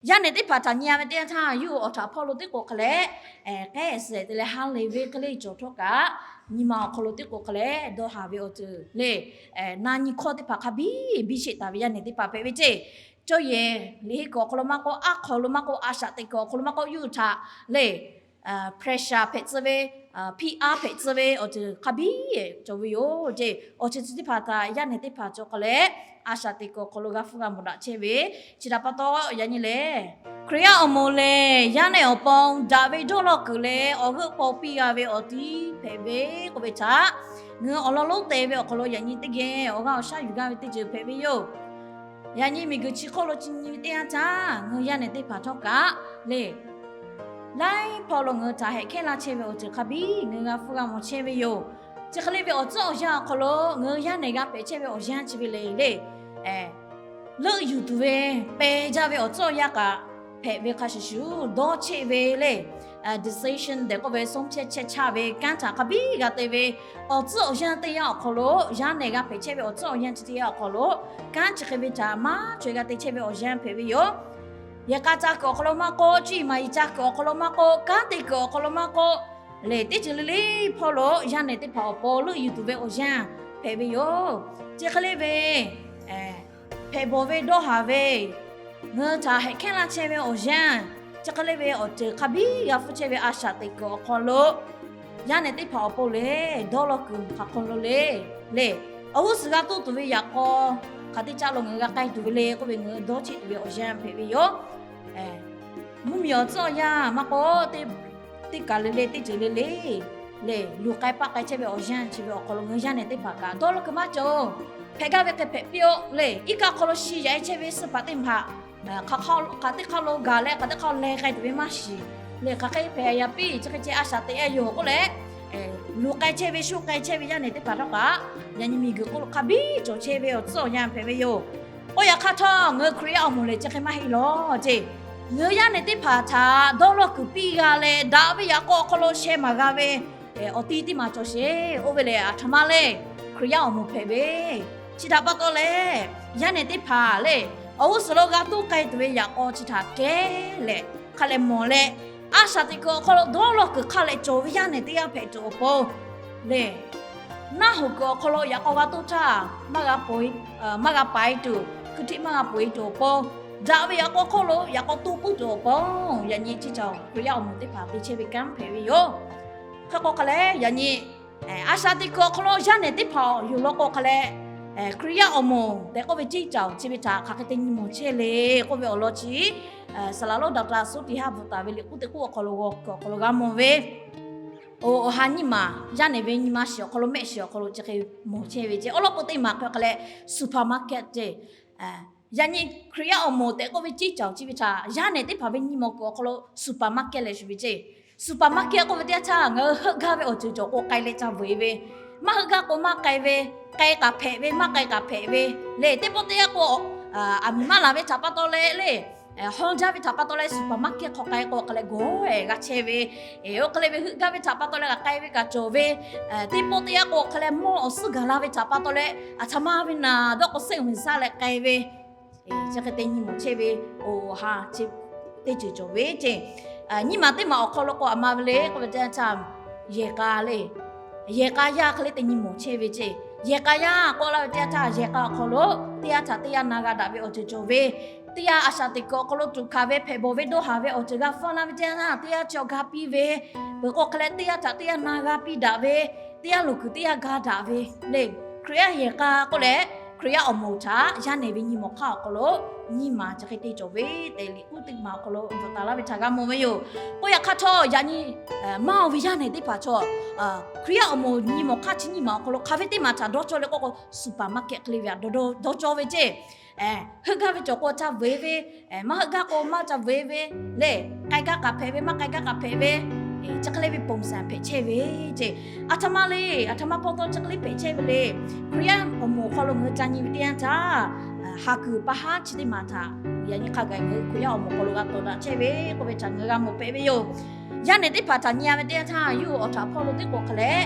Yaˇ nehˬ teˇ hpaˍ htaꞈ nyi a ve teˇ yanˇ htaˇ, yawˇ hui awˬ htaꞈ hpawˇ lo teˇ k'o hk'a leh, k'ehˉ suh te leh ha lehˬ ve hk'e le cawˬ htawˇ kaꞈ, nyi ma awˬ hk'aw lo teˇ k'o hk'a leh dawˇ haˍ ve awˬ ceuˬ le, na nyi hkawˇ teˇ hpaˍ hk'a biˇ biˇ sheˆ taˍ ve yaˇ nehˬ teˇ hpaˍ hpehꞈ ve ceˇ. Cawˇ yehˬ liꞈ henˇ kuiˬ awˬ hk'aw lo maˇ k'oˆ, aˉ hk'aw lo maˇ k'oˆ, a shaꞈ teꞈ kuiˬ awˬ hk'aw lo maˇ k'oˆ, yawˇ hui htaꞈ le pressure hpehꞈ tcuh ve, hpiˇ aˉ hpehꞈ tcuh ve awˬ ceuˬ hk'a biˇ cawˬ ve yoˬ ceˇ. Awˬ ceuˬ chi teˇ hpaˍ htaꞈ yaˇ nehˬ teˇ hpaˍ cawˬ hk'a leh, a shaꞈ teꞈ kuiˬ awˬ hk'aw lo g'a hpfuhˇ g'a mawˬ daꞈ chehˇ ve, chi htaꞈ pa taw yaꞈ nyi lehˬ, Hkriꞈ yaˇ awˬ moˍ lehˬ, yaˇ nehˬ awˬ pon daꞈ ve dawˇ law kuiˬ leh awˬ g'euˆ paw piˇ g'a ve awˬ tiˉ hpehꞈ ve k'oˆ ve htaꞈ, ngaˬ hui awˬ lawn lonˉ te ve awˬ hk'aw lo yaꞈ nyi teˇ geh awˬ g'aˇ awˬ shaˉ yuˬ gaˇ ve teˇ ceuˬ hpehꞈ ve yoˬ. Yaꞈ nyi miˬguiˬ chi hk'oˆ lo chi nyi ve teˇ yanˇ htaˇ, ngaˬ hui yaˇ nehˬ teˇ hpaˍ htawˇ kaꞈ le, laiˉ hpawˇ lo ngaˬ hui htaꞈ hehꞈ hkehˉ laˇ chehˇ ve awˬ ceuˬ hk'a biˇ ngaˬ hui g'a hpfuhˇ g'a mawˬ chehˇ ve yoˬ. Chi hk'e le ve awˬ tcuhˉ awˬ yanˇ awˬ hk'aw lo ngaˬ hui yaˇ nehˬ g'a hpehꞈ chehˇ ve awˬ yanˇ chi ve le le, leuˆ yuˬ tuˬ ve peh jaˇ ve awˬ tcuhˉ awˬ yanˇ kaꞈ hpehꞈ ve hk'a shuˍ shuˍ, dawˇ cheˆ ve le, decision tehꞈ k'oˆ ve ဆုံးဖြတ်ချက် chaˇ ve kanˉ htaꞈ hk'a biˇ g'a te ve awˬ tcuhˉ awˬ yanˇ teˇ yanˇ awˬ hk'aw lo, yaˇ nehˬ g'a hpehꞈ chehˇ ve awˬ tcuhˉ awˬ yanˇ chi teˇ yanˇ awˬ hk'aw lo, kanˉ chi hk'e ve htaꞈ maˇ chaweh g'a te chehˇ ve awˬ yanˇ hpehꞈ ve yoˬ. Yehˬ k'a ca kuiˬ awˬ hk'aw lo maˇ k'oˆ, cuˇ yiˍ maˍ yiˍ ca kuiˬ awˬ hk'aw lo maˇ k'oˆ, kanˉ te kuiˬ awˬ hk'aw lo maˇ k'oˆ, lehˬ teˇ ceuˬ le le hpawˇ lo yaˇ nehˬ teˇ hpaˍ awˬ pon leuˆ yuˬ tuˬ ve awˬ yanˇ hpehꞈ ve yoˬ. Chi hk'e le ve hpehꞈ bawˬ ve dawˇ haˍ ve, ngaˬ hui htaꞈ hehꞈ hkehˉ laˇ chehˇ ve awˬ yanˇ, chi hk'e le ve awˬ ceuˬ hk'a biˇ g'a hpfuhˇ chehˇ ve a shaꞈ teꞈ kuiˬ awˬ hk'aw lo, yaˇ nehˬ teˇ hpaˍ awˬ pon lehˬ dawˇ law kuiˬ hk'aˬ hk'aw lo le, lehˬ awˬ g'uˇ suhˍ g'a toˆ tuˬ ve yaꞈ k'aw hk'aˬ teˇ caˆ lo ngaˬ hui g'a k'ai tuˬ ve le k'oˆ ve ngaˬ hui dawˇ cheˆ tuˬ ve awˬ yanˇ hpehꞈ ve yoˬ. Mvuhˇmiˬ awˬ tcuhˉ awˬ yanˇ maˇ k'oˆ, teˇ kaˬ le le teˇ ceuˬ le le, lehˬ luˬ k'ai paˆ k'ai chehˇ ve awˬ yanˇ chi ve awˬ hk'aw lo ngaˬ hui yaˇ nehˬ teˇ hpaˍ kaꞈ dawˇ law kuiˬ maˇ cawˬ. Hpehꞈ gaˇ ve hk'e hpehꞈ piˇ-oˆ lehˬ, iˉ kaˆ hk'aw lo shi yaꞈ e chehˇ ve suh hpaˍ teˇ hpaˍ, hk'aˬ teˇ hk'aˇ lo gaˬ leh hk'aˬ teˇ hk'aˇ leh k'ai tuˬ ve maˇ shiˍ. Lehˬ hk'aˬ hk'e hpehꞈ yaꞈ piˇ, chi hk'e ceh a shaꞈ teꞈ e yoˬ k'oˆ leh, luˬ k'ai chehˇ ve shu k'ai chehˇ ve yaˇ nehˬ teˇ hpaˍ htawˇ kaꞈ, yaꞈ nyi miˬguiˬ hk'oˆ lo hk'a biˇ cawˬ chehˇ ve awˬ tcuhˉ awˬ yanˇ hpehꞈ ve yoˬ. K'oˆ yaꞈ hk'aˇ htawˇ, ngaˬ hui Hkriꞈ yaˇ awˬ moˍ lehˬ chi hk'e maˇ heˆ lawˬ ceˇ. Ngaˬ hui yaˇ nehˬ teˇ hpaˍ htaꞈ dawˇ law kuiˬ piˇ g'a leh daꞈ ve yaꞈ k'aw awˬ hk'aw lo sheh maˍ g'a ve awˬ ti teˇ maˬ cawˬ sheˍ. Oˇ ve lehˬ, aˬ htoꞈ ma le, Hkriꞈ yaˇ awˬ moˍ hpehꞈ ve. Chi htaꞈ pa taw lehˬ, yaˇ nehˬ teˇ hpaˍ lehˬ, awˬ g'uˇ suhˍ lo g'a toˆ k'ai tuˬ ve yaꞈ k'aw chi htaꞈ kehˉ leh hk'a leh mawˬ leh, a shaꞈ teꞈ kuiˬ awˬ hk'aw lo dawˇ law kuiˬ hk'a leh cawˬ ve yaˇ nehˬ teˇ g'aˇ hpehꞈ tuˬ awˬ pon lehˬ, naˆ hoꞈ kuiˬ awˬ hk'aw lo yaꞈ k'aw g'a toˆ htaˇ, maˇ g'a paiˍ tuˬ, hkui htiˆ maˇ g'a paiˍ tuˬ awˬ pon, daꞈ ve yaꞈ k'aw hk'oˆ lo yaꞈ k'aw toˆ puiˉ tuˬ awˬ pon, yaꞈ nyi chi cawˬ Hkriꞈ yaˇ awˬ moˍ teˇ hpaˍ te chehˇ ve kanˉ hpehꞈ ve yoˬ. Hk'e k'o hk'a leh yaꞈ nyi a shaꞈ teꞈ kuiˬ awˬ hk'aw lo yaˇ nehˬ teˇ hpaˍ yuˬ law k'o hk'a leh, Hkriꞈ yaˇ awˬ moˍ tehꞈ k'oˆ ve ceˇ cawˬ chi ve htaꞈ hk'aˬ hk'e te nyi mawˬ chehˇ le k'oˆ ve awˬ lawn chi, saˍ laˍ lonˉ Doctor Soˉ tiˍ haˉ bvuhꞈ taˍ ve liꞈ k'oˆ teˇ k'oˆ awˬ hk'aw lo g'aw kuiˬ awˬ hk'aw lo g'a mawˬ ve, oˬ, awˬ ha nyiˇ maˬ yaˇ nehˬ ve nyi ma shiˍ awˬ hk'aw lo mehˆ shiˍ awˬ hk'aw lo chi hk'e mawˬ chehˇ ve ceˇ. Awˬ lawn k'o teˇ maˬ hk'e k'o hk'a leh supermarket ceˇ. Yaꞈ nyi Hkriꞈ yaˇ awˬ moˍ tehꞈ k'oˆ ve ceˇ cawˬ chi ve htaꞈ yaˇ nehˬ teˇ hpaˍ ve nyi mawˬ kuiˬ awˬ hk'aw lo supermarket leh shuˍ ve ceˇ. Supermarket k'oˆ ve teˇ yanˇ htaˇ ngaˬ hui heuˆ gaˇ ve awˬ ceuˬ cawˬ k'o k'ai leh ca vuiˬ e ve, maˇ heuˆ gaˇ k'o maˇ k'ai ve, k'ai k'aꞈ hpehꞈ ve, maˇ k'ai k'aꞈ hpehꞈ ve le. Teˇ pawˆ teˇ yanˇ k'o, aˬ miˍ maˇ laˬ ve htaꞈ pa taw leh le, haw jaˇ ve htaꞈ pa taw leh supermarket hk'aw k'ai k'o hk'a leh gawˬ ehˍ g'a chehˇ ve, oˇ hk'e le ve heuˆ gaˇ ve htaꞈ pa taw leh g'a k'ai ve kaꞈ cawˬ ve, teˇ pawˆ teˇ yanˇ k'o hk'a leh mawˇ awˬ suhˉ gaˬ la ve htaꞈ pa taw leh aˬ htoꞈ ma ve naˍ dawˇ k'o စိတ်ဝင်စား leh k'ai ve, chi hk'e te nyi mawˬ chehˇ ve, oˬ, ha, teˇ ceuˬ cawˬ ve ceˇ. Nyiˇ maˬ teˇ maˬ awˬ hk'aw lo k'o aˬ ma ve le k'oˆ ve teˇ yanˇ htaˇ, yehˬ k'a le, yehˬ k'a yaˇ hk'e le te nyi mawˬ chehˇ ve ceˇ. Yehˬ k'a yaˇ k'oˆ laˇ ve teˇ yanˇ htaˇ yehˬ k'a awˬ hk'aw lo teˇ yanˇ htaꞈ teˇ yanˇ na g'a daꞈ ve awˬ ceuˬ cawˬ ve, teˇ yanˇ a shaꞈ teꞈ kuiˬ awˬ hk'aw lo tuꞈ hkanˍ ve hpehꞈ bawˬ ve dawˇ haˍ ve awˬ ceuˬ g'a hpfuhˇ laˇ ve teˇ yanˇ htaˇ teˇ yanˇ chi awˬ ga piˇ ve, peuˬ k'o hk'a leh teˇ yanˇ htaꞈ teˇ yanˇ na g'a piˇ daꞈ ve, teˇ yanˇ loˍ kuiˬ teˇ yanˇ ga daꞈ ve le. Hkriꞈ yaˇ yehˬ k'a k'oˆ leh, Hkriꞈ yaˇ awˬ moˍ htaꞈ yaˇ nehˬ ve nyi mawˬ hk'aˇ awˬ hk'aw lo nyiˇ maˬ chi hk'e te cawˬ ve tehꞈ liꞈ k'oˆ teˇ maˬ awˬ hk'aw lo bvuhꞈ taˍ laˇ ve htaꞈ g'a mawˬ ve yoˬ. K'oˆ yaꞈ hk'aˇ htawˇ yaꞈ nyi maˇ oˬ ve yaˇ nehˬ teˇ hpaˍ chaw, Hkriꞈ yaˇ awˬ moˍ nyi mawˬ hk'aˇ chi nyiˇ maˬ awˬ hk'aw lo hk'aˬ ve teˇ maˬ htaꞈ dawˇ cawˇ le k'oˆ k'o supermarket hk'e le ve htaꞈ dawˇ cawˇ ve ceˇ. Heuˆ gaˇ ve cawˬ k'o ca vuiˬ e ve, maˇ heuˆ gaˇ k'o maˇ ca vuiˬ e ve le, k'ai gaˇ k'aꞈ hpehꞈ ve, maˇ k'ai gaˇ k'aꞈ hpehꞈ ve, chi hk'e le ve ပုံစံ hpehꞈ chehˇ ve ceˇ. Aˬ htoꞈ ma le, aˬ htoꞈ ma pa taw chi hk'e le hpehꞈ chehˇ ve le. Hkriꞈ yaˇ awˬ moˍ awˬ hk'aw lo ngaˬ hui ca nyi ve teˇ yanˇ htaˇ, ha kuiˬ pa haˉ chi teˇ maˬ htaꞈ yaꞈ nyi hk'a gaˬ ngaˬ hui Hkriꞈ yaˇ awˬ moˍ hk'aw lo g'a tawˍ daꞈ chehˇ ve k'oˆ ve htaꞈ ngaˬ hui g'a mawˬ hpehꞈ ve yoˬ. Yaˇ nehˬ teˇ hpaˍ htaꞈ nyi a ve teˇ yanˇ htaˇ yawˇ hui awˬ htaꞈ hpawˇ lo teˇ k'o hk'a leh,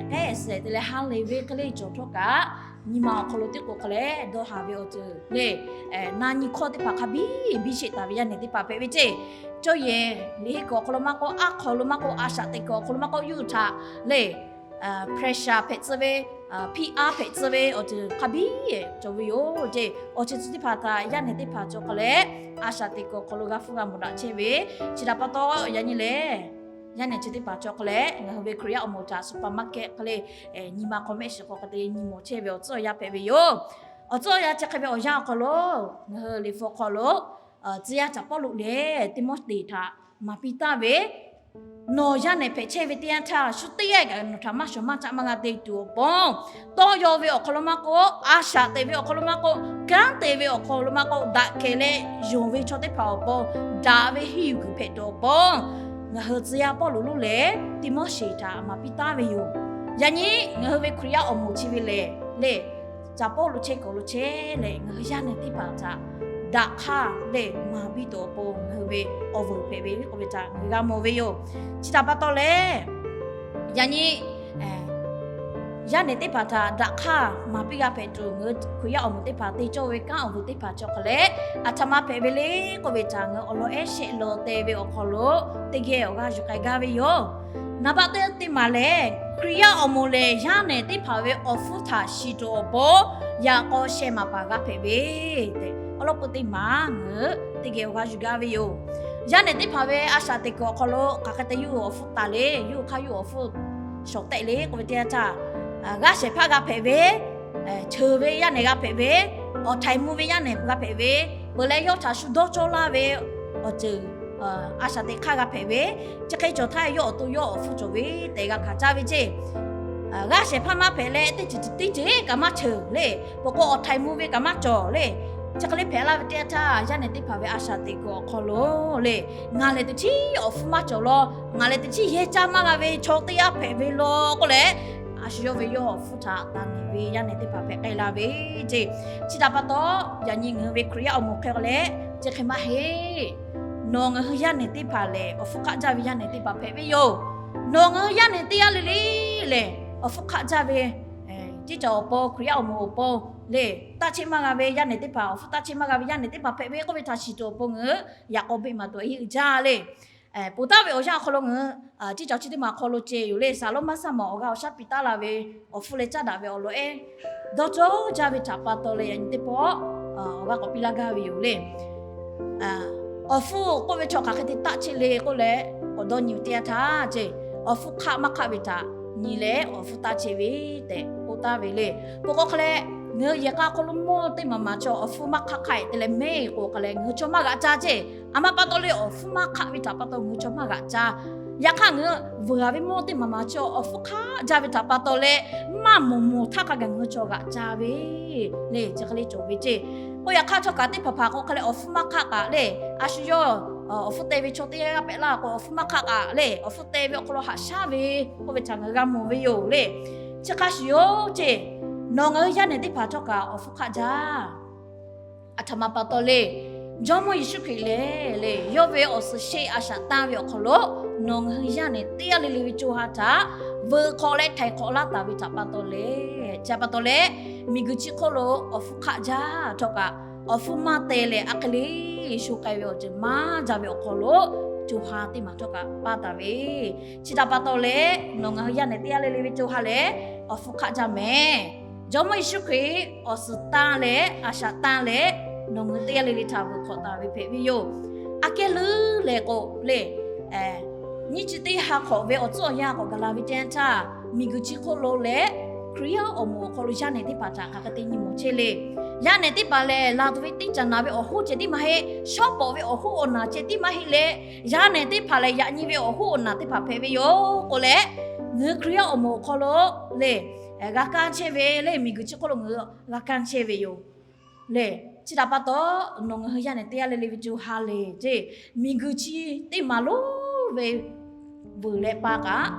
k'ehˉ suh te leh ha lehˬ ve hk'e le cawˬ htawˇ kaꞈ, nyi ma awˬ hk'aw lo teˇ k'o hk'a leh dawˇ haˍ ve awˬ ceuˬ le, na nyi hkawˇ teˇ hpaˍ hk'a biˇ biˇ sheˆ taˍ ve yaˇ nehˬ teˇ hpaˍ hpehꞈ ve ceˇ. Cawˇ yehˬ liꞈ henˇ kuiˬ awˬ hk'aw lo maˇ k'oˆ, aˉ hk'aw lo maˇ k'oˆ, a shaꞈ teꞈ kuiˬ awˬ hk'aw lo maˇ k'oˆ, yawˇ hui htaꞈ le pressure hpehꞈ tcuh ve, phiˇ aˉ hpehꞈ tcuh ve awˬ ceuˬ hk'a biˇ cawˬ ve yoˬ ceˇ. Awˬ ceuˬ chi teˇ hpaˍ htaꞈ yaˇ nehˬ teˇ hpaˍ cawˬ hk'a leh, a shaꞈ teꞈ kuiˬ awˬ hk'aw lo g'a hpuˇ g'a mawˬ daꞈ chehˇ ve, chi htaꞈ pa taw yaꞈ nyi lehˬ, yaˇ nehˬ chi teˇ hpaˍ cawˬ hk'a leh ngaˬ hui ve Hkriꞈ yaˇ awˬ moˍ htaꞈ supermarket hk'a leh nyi ma hk'aw mehˆ shiˍ hk'aw hk'a te nyi mawˬ chehˇ ve awˬ tcuhˉ awˬ yanˇ hpehꞈ ve yoˬ. Awˬ tcuhˉ awˬ yanˇ chi hk'e ve awˬ yanˇ awˬ hk'aw lo ngaˬ hui liꞈ hpu awˬ hk'aw lo tcuh yaˇ caˍ Pawˇluꞈ lehˬ Tiˆmoˉseˍ htaꞈ maˍ piˇ taˍ ve, nawˬ yaˇ nehˬ hpehꞈ chehˇ ve teˇ yanˇ htaˇ, shu teˇ g'aˇ kaꞈ nawˬ htaꞈ maˇ shawˍ maˇ caˆ maˇ g'a te tuˬ awˬ pon, tawˇ yaw ve awˬ hk'aw lo maˇ k'oˆ, a shaꞈ teꞈ ve awˬ hk'aw lo maˇ k'oˆ, kanˉ te ve awˬ hk'aw lo maˇ k'oˆ, daꞈ kehˬ leh yonˍ ve chaw teˇ hpaˍ awˬ pon daꞈ ve henˇ yuˬ kuiˬ hpehꞈ tuˬ awˬ pon, ngaˬ hui tcuh yaˇ Pawˇluꞈ lonˉ lehˬ Tiˆmoˉseˍ htaꞈ maˍ piˇ taˍ ve yoˬ. Yaꞈ nyi ngaˬ hui ve Hkriꞈ yaˇ awˬ moˍ chi ve lehˬ le, caˍ Pawˇluꞈ chehˇ kuiˬ lo chehˇ leh ngaˬ hui yaˇ nehˬ teˇ hpaˍ htaꞈ daꞈ hk'aˇ leh maˍ piˇ tuˬ awˬ pon ngaˬ hui ve awˬ vuiˬ hpehꞈ ve k'oˆ ve htaꞈ ngaˬ hui g'a mawˬ ve yoˬ. Chi htaꞈ pa taw leh, yaꞈ nyi yaˇ nehˬ teˇ hpaˍ htaꞈ daꞈ hk'aˇ maˍ piˇ g'a hpehꞈ tuˬ, ngaˬ hui Hkriꞈ yaˇ awˬ moˍ teˇ hpaˍ te cawˇ ve kanˉ awˬ vuiˬ teˇ hpaˍ cawˬ hk'a leh, aˬ htoꞈ ma hpehꞈ ve le k'oˆ ve htaꞈ ngaˬ hui awˬ lawn ehˉ shehˆ law te ve awˬ hk'aw lo teˇ geh awˬ g'aˇ yuˬ k'ai gaˇ ve yoˬ. Naˍ baˆ teˇ teˇ maˬ lehˬ, Hkriꞈ yaˇ awˬ moˍ lehˬ yaˇ nehˬ teˇ hpaˍ ve awˬ hpfuhˇ htaꞈ shiˍ tuˬ awˬ pon yaꞈ k'aw sheh maˍ paˍ g'a hpehꞈ ve tehꞈ, awˬ lawn k'o teˇ maˬ ngaˬ hui teˇ geh awˬ g'aˇ yuˬ gaˇ ve yoˬ. Yaˇ nehˬ teˇ hpaˍ ve a shaꞈ teꞈ kuiˬ awˬ hk'aw lo hk'aˬ hk'e te yawˇ hui awˬ hpfuhˇ taˍ le, yawˇ hui hk'aˇ yawˇ hui awˬ hpfuhˇ shawˍ tehˆ le k'oˆ ve teˇ yanˇ htaˇ, g'aˇ shehˍ hpaˇ g'a hpehꞈ ve, cheuˬ ve yaˇ nehˬ g'a hpehꞈ ve, awˬ htaiˍ mvuh ve yaˇ nehˬ g'a hpehꞈ ve, peuˬ leh yawˇ htaꞈ shu dawˇ cawˇ laˇ ve awˬ ceuˬ a shaꞈ teꞈ hk'aˇ g'a hpehꞈ ve, chi hk'e cawˬ htaˇ yawˇ awˬ to yawˇ awˬ hpfuhˇ cawˬ ve tehꞈ g'a hkanˍ caˇ ve ceˇ. G'aˇ shehˍ hpaˇ maˇ hpehꞈ leh teˇ ceuˬ teˇ ceuˬ kaꞈ maˇ cheuˬ le, peuˬ k'o awˬ htaiˍ mvuh ve kaꞈ maˇ cawˬ le. Chi hk'e le hpehꞈ laˇ ve teˇ yanˇ htaˇ, yaˇ nehˬ teˇ hpaˍ ve a shaꞈ teꞈ kuiˬ awˬ hk'aw lo le, ngaˬ lehˬ teˇ chiˉ awˬ hpfuhˇ maˇ cawˬ law, ngaˬ lehˬ teˇ chiˉ yehˇ caˇ maˇ g'a ve chaw teˇ g'aˇ hpehꞈ ve law k'oˆ leh, a shu yawˇ ve yawˇ awˬ hpfuhˇ htaꞈ taˍ niˍ ve yaˇ nehˬ teˇ hpaˍ hpehꞈ k'ai la ve ceˇ. Chi htaꞈ pa taw, yaꞈ nyi ngaˬ hui ve Hkriꞈ yaˇ awˬ moˍ hk'e leh, chi hk'e maˇ heˆ. Nawˬ ngaˬ hui yaˇ nehˬ teˇ hpaˍ lehˬ, awˬ hpfuhˇ hk'aˆ jaˇ ve yaˇ nehˬ teˇ hpaˍ hpehꞈ ve yoˬ. Nawˬ ngaˬ hui yaˇ nehˬ teˇ g'aˇ le le lehˬ, awˬ hpfuhˇ hk'aˆ jaˇ ve, teˇ caˬ awˬ pon Hkriꞈ yaˇ awˬ moˍ awˬ pon le, taˇ cheˆ maˇ g'a ve yaˇ nehˬ teˇ hpaˍ, awˬ hpfuhˇ taˇ cheˆ maˇ g'a ve yaˇ nehˬ teˇ hpaˍ hpehꞈ ve k'oˆ ve htaꞈ shiˍ tuˬ awˬ pon ngaˬ hui yaꞈ k'aw beˆ maˍ tuˬ a yeˇ uiˍ jaˇ le. Ponˬ taˍ ve awˬ yanˇ awˬ hk'aw lo ngaˬ hui teˇ caˬ chi teˇ maˬ hk'aw lo ceh yoˬ le. Saˍ laꞈ maˇ saˇ maˬ awˬ g'aˇ awˬ shaˉ piˇ taˍ la ve awˬ hpfuhˇ leh caˇ daꞈ ve awˬ lawn ehˉ dawˇ cawˇ jaˇ ve htaꞈ pa taw leh, yaꞈ nyi teˇ pawˆ awˬ g'aˇ k'awꞈ piˇ laˇ gaˇ ve yoˬ le. Awˬ hpfuhˇ k'oˆ ve chaw hk'aˬ hk'e te taˆ chehˇ le k'oˆ leh, k'awꞈ dawˇ nyi ve teˇ yanˇ htaˇ ceh, awˬ hpfuhˇ hk'aˆ maˇ hk'aˆ ve htaꞈ nyi leh awˬ hpfuhˇ taˆ chehˇ ve tehꞈ k'oˆ taˍ ve le. Peuˬ k'o hk'a leh, ngaˬ hui yehˬ k'a hk'aw lo mawˇ teˇ maˬ maˬ chaw awˬ hpfuhˇ maˇ hk'aˆ hk'aˆ e te leh mehˆ k'o hk'a leh, ngaˬ hui chaw maˇ g'aꞈ caˇ ceh. A ma pa taw le, awˬ hpfuhˇ maˇ hk'aˆ ve htaꞈ pa taw ngaˬ hui chaw maˇ g'aꞈ caˇ. Yaꞈ hk'aˇ ngaˬ hui veuˬ g'a ve mawˇ teˇ maˬ maˬ chaw awˬ hpfuhˇ hk'aˆ jaˇ ve htaꞈ pa taw leh, maˇ mawˬ mawˬ htaˇ hk'a gaˬ ngaˬ hui chaw g'aꞈ caˇ ve le. Chi hk'e le cawˬ ve ceh. K'o yaꞈ hk'aˇ htawˇ kaꞈ teˇ hpaˍ hpaˍ k'o hk'a leh awˬ hpfuhˇ maˇ hk'aˆ kaꞈ le, a shu yawˇ awˬ hpfuhˇ te ve chaw teˇ g'aˇ pehꞈ laˇ k'o, awˬ hpfuhˇ maˇ hk'aˆ kaꞈ le, awˬ hpfuhˇ te ve awˬ hk'aw lo haꞈ shaˉ ve k'oˆ ve htaꞈ ngaˬ hui g'a mawˬ ve yoˬ le. Chi hk'a shuˍ yoˬ ceh, nawˬ ngaˬ hui yaˇ nehˬ teˇ hpaˍ htawˇ kaꞈ awˬ hpfuhˇ hk'aˆ jaˇ. A htoꞈ ma pa taw le, Jawˇmawˇ Yeˍsuˆ Hkriꞈ lehˬ le, yawˇ ve awˬ suhˍ sheˆ a shaꞈ tanˇ ve awˬ hk'aw lo nawˬ ngaˬ hui yaˇ nehˬ teˇ g'aˇ le le ve co ha htaꞈ veuꞈ hk'awꞈ leh htaiˍ hk'awꞈ laˇ taˍ ve htaꞈ pa taw leh, chi pa taw leh, miˬguiˬ chi hk'oˆ lo awˬ hpfuhˇ hk'aˆ jaˇ htawˇ kaꞈ, awˬ hpfuhˇ maˇ te leh a hk'e le sho k'ai ve awˬ ceuˬ maˇ jaˇ ve awˬ hk'aw lo, co ha teˇ maˬ htawˇ kaꞈ paˇ taˍ ve. Chi htaꞈ pa taw leh, nawˬ ngaˬ hui yaˇ nehˬ teˇ g'aˇ le le ve co ha lehˬ, awˬ hpfuhˇ hk'aˆ jaˇ mehˍ. Jawˇmawˇ Yeˍsuˆ Hkriꞈ awˬ suhˍ tanˇ leh a shaꞈ tanˇ leh, nawˬ ngaˬ hui teˇ g'aˇ le le htaꞈ veuꞈ hk'awꞈ taˍ ve hpehꞈ ve yoˬ. Aꞈ kehˉ leuˉ leh k'o le, nyiˇ chi teˇ ha hk'awꞈ ve awˬ tcuhˉ awˬ yanˇ k'awꞈ gaˬ la ve teˇ yanˇ htaˇ, miˬguiˬ chi hk'oˆ lo leh Hkriꞈ yaˇ awˬ moˍ awˬ hk'aw lo yaˇ nehˬ teˇ hpaˍ htaꞈ hk'aˬ hk'e te nyi mawˬ chehˇ le. Yaˇ nehˬ teˇ hpaˍ lehˬ, laˬ tuˬ ve teˇ caꞈ naˍ ve awˬ hoˉ ceh tiˉ maˇ heˆ, shawˉ pawˍ ve awˬ hoˉ awˬ naˬ ceh tiˉ maˇ heˆ leh, yaˇ nehˬ teˇ hpaˍ lehˬ, yaꞈ nyi ve awˬ hoˉ awˬ naˬ teˇ hpaˍ hpehꞈ ve yoˬ k'o leh, ngaˬ hui Hkriꞈ yaˇ awˬ moˍ awˬ hk'aw lo le, g'a kanˇ chehˇ ve le, miˬguiˬ chi hk'oˆ lo ngaˬ hui g'a kanˇ chehˇ ve yoˬ le. Chi htaꞈ pa taw, nawˬ ngaˬ hui yaˇ nehˬ teˇ g'aˇ le le ve co ha le ceh, miˬguiˬ chi teˇ maˬ lonˉ ve veuꞈ leh pa kaꞈ,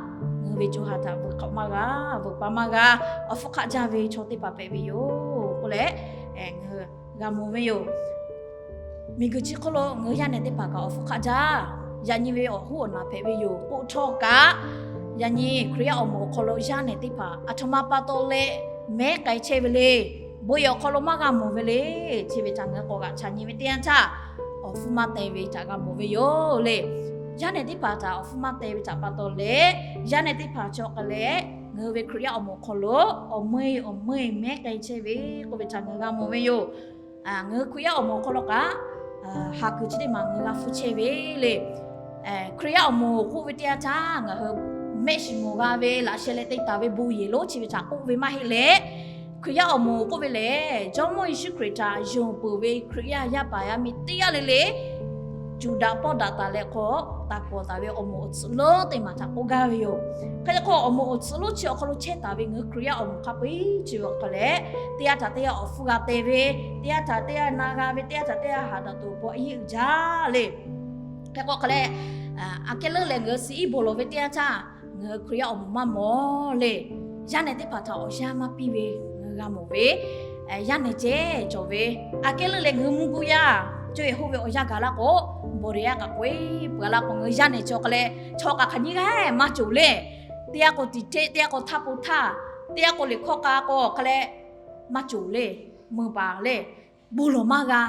ngaˬ hui ve co ha htaꞈ veuꞈ hk'awꞈ maˇ g'a, veuꞈ pa maˇ g'a, awˬ hpfuhˇ hk'aˆ jaˇ ve chaw teˇ hpaˍ hpehꞈ ve yoˬ k'oˆ leh, ngaˬ hui g'a mawˬ ve yoˬ. Miˬguiˬ chi hk'oˆ lo ngaˬ hui yaˇ nehˬ teˇ hpaˍ kaꞈ awˬ hpfuhˇ hk'aˆ jaˇ, yaꞈ nyi ve awˬ hoˉ awˬ naˬ hpehꞈ ve yoˬ k'oˆ htawˇ kaꞈ, yaꞈ nyi Hkriꞈ yaˇ awˬ moˍ awˬ hk'aw lo yaˇ nehˬ teˇ hpaˍ a htoꞈ ma pa taw leh mehˉ k'ai chehˇ ve le. Bon yehˬ awˬ hk'aw lo maˇ g'a mawˬ ve le. Chi ve htaꞈ ngaˬ hui k'awꞈ g'aꞈ chaꞈ nyi ve teˇ yanˇ htaˇ, awˬ hpfuhˇ maˇ teh ve htaꞈ g'a mawˬ ve yoˬ le. Yaˇ nehˬ teˇ hpaˍ htaꞈ awˬ hpfuhˇ maˇ teh ve htaꞈ pa taw leh, yaˇ nehˬ teˇ hpaˍ chaw k'a leh, ngaˬ hui ve Hkriꞈ yaˇ awˬ moˍ awˬ hk'aw lo awˬ meuˇ awˬ meuˇ mehˉ k'ai chehˇ ve k'oˆ ve htaꞈ ngaˬ hui g'a mawˬ ve yoˬ. Ngaˬ hui Hkriꞈ yaˇ awˬ moˍ awˬ hk'aw lo kaꞈ, haˍ kuiˬ chi teˇ maˬ ngaˬ hui g'a hpfuhˇ chehˇ ve le. Hkriꞈ yaˇ awˬ moˍ k'oˆ ve teˇ yanˇ htaˇ ngaˬ hui mehˆ shiˍ mawˬ g'a ve laꞈ sheh leh te taˍ ve bon yehˬ lonˉ chi ve htaꞈ k'oˆ ve maˇ heˆ leh, Hkriꞈ yaˇ awˬ moˍ k'oˆ ve lehˬ, Jawˇmawˇ Yeˍsuˆ Hkriꞈ htaꞈ yonˍ peuˬ ve Hkriꞈ yaˇ yaˇ paˍ yaˇ miˇ teˇ g'aˇ le le, cuˬ daꞈ pawˇ daꞈ taˍ leh hk'aw, taˍ kawˍ taˍ ve awˬ moˍ awˬ tcuhˍ lonˉ teˇ maˬ htaꞈ k'oˆ gaˇ ve yoˬ. Hk'e te k'o, awˬ moˍ awˬ tcuhˍ lonˉ chi awˬ hk'aw lo chehˇ taˍ ve ngaˬ hui Hkriꞈ yaˇ awˬ moˍ hk'a peu-eˬ chi ve awˬ hk'aw leh, teˇ g'aˇ htaꞈ teˇ g'aˇ awˬ hpfuhˇ g'a teh ve, teˇ g'aˇ htaꞈ teˇ g'aˇ na g'a ve, teˇ g'aˇ htaꞈ teˇ g'aˇ haꞈ daꞈ tuˬ awˬ pon a yeˇ uiˍ jaˇ le. Hk'e k'o hk'a leh, aꞈ kehˉ leuˉ leh ngaˬ hui suh iˉ bon lawˬ ve teˇ yanˇ htaˇ, ngaˬ hui Hkriꞈ yaˇ awˬ moˍ maˇ mawˬ le. Yaˇ nehˬ teˇ hpaˍ htaꞈ awˬ yanˇ maˇ piˇ ve ngaˬ hui g'a mawˬ ve, yaˇ nehˬ ceh cawˬ ve, aꞈ kehˉ leuˉ leh ngaˬ hui mvuhˇ guˇ yaˇ cawˇ yehˬ hoˆ ve awˬ yanˇ gaˬ laˇ k'o, bawˬ deꞈ yaˇ kaꞈ k'oˆ-e peuˬ a laˇ k'o, ngaˬ hui yaˇ nehˬ cawˬ k'a leh, chaw k'a hk'aˬ nyiˇ g'aˇ maˇ cawˬ le. Teˇ g'aˇ k'o tiꞈ hteˆ, teˇ g'aˇ k'o htaˇ po htaˇ, teˇ g'aˇ k'o liꞈ hkawˇ k'a k'o hk'a leh, maˇ cawˬ le. Meuˇ paˍ le, bon lawˬ maˇ g'a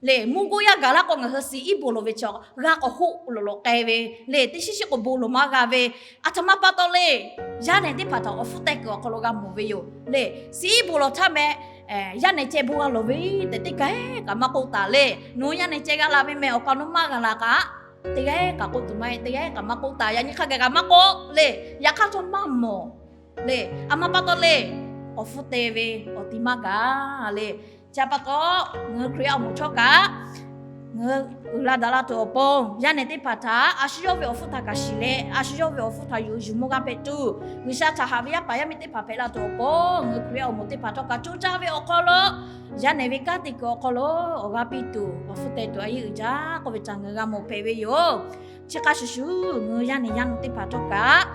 le. Mvuhˇ guˇ yaˇ gaˬ laˇ k'o, ngaˬ hui suh iˉ bon lawˬ ve chaw g'a k'awꞈ hoˆ lawˬ lawꞈ k'ai ve le. Teˇ shiˉ shiˉ k'o bon lawˬ maˇ g'a ve, aˬ htoꞈ ma pa taw le. Yaˇ nehˬ teˇ hpaˍ htaꞈ awˬ hpfuhˇ teh kuiˬ awˬ hk'aw lo g'a mawˬ ve yoˬ le. Suh iˉ bon lawˬ htaˇ meh, yaˇ nehˬ ceh bon g'a lawˬ ve tehꞈ teˇ g'aˇ kaꞈ maˇ k'oˆ taˍ le. Nawˬ hui yaˇ nehˬ ceh g'a la ve meh awˬ kaꞈ nawˬ maˇ g'a la kaꞈ, teˇ g'aˇ kaꞈ k'oˆ tuˬ maˇ heˆ, teˇ g'aˇ kaꞈ maˇ k'oˆ taˍ. Yaꞈ nyi hk'a gaˬ kaꞈ maˇ k'oˆ le. Yaꞈ hk'aˇ chaw maˇ mawˬ le. Aˬ ma pa taw le, awˬ hpfuhˇ teh ve awˬ ti maˇ gaˬ le. Chi pa taw, ngaˬ hui Hkriꞈ yaˇ awˬ moˍ chaw kaꞈ, ngaˬ hui uiˍ la daꞈ la tuˬ awˬ pon, yaˇ nehˬ teˇ hpaˍ htaꞈ a shu yawˇ ve awˬ hpfuhˇ htaꞈ kaꞈ shiˍ leh, a shu yawˇ ve awˬ hpfuhˇ htaꞈ yuˬ yuˬ mawˇ g'a hpehꞈ tuˬ, G'uiˬsha htaꞈ haꞈ ve yaˇ paˍ yaˇ miˇ teˇ hpaˍ hpehꞈ la tuˬ awˬ pon, ngaˬ hui Hkriꞈ yaˇ awˬ moˍ teˇ hpaˍ htawˇ kaꞈ co caˇ ve awˬ hk'aw lo, yaˇ nehˬ ve kanˉ te kuiˬ awˬ hk'aw lo awˬ g'aˇ piˇ tuˬ awˬ hpfuhˇ teh tuˬ a yeˇ uiˍ jaˇ k'oˆ ve htaꞈ ngaˬ hui g'a mawˬ hpehꞈ ve yoˬ. Chi hk'a shuˍ shuˍ, ngaˬ hui yaˇ nehˬ yaˇ nu teˇ hpaˍ htawˇ kaꞈ,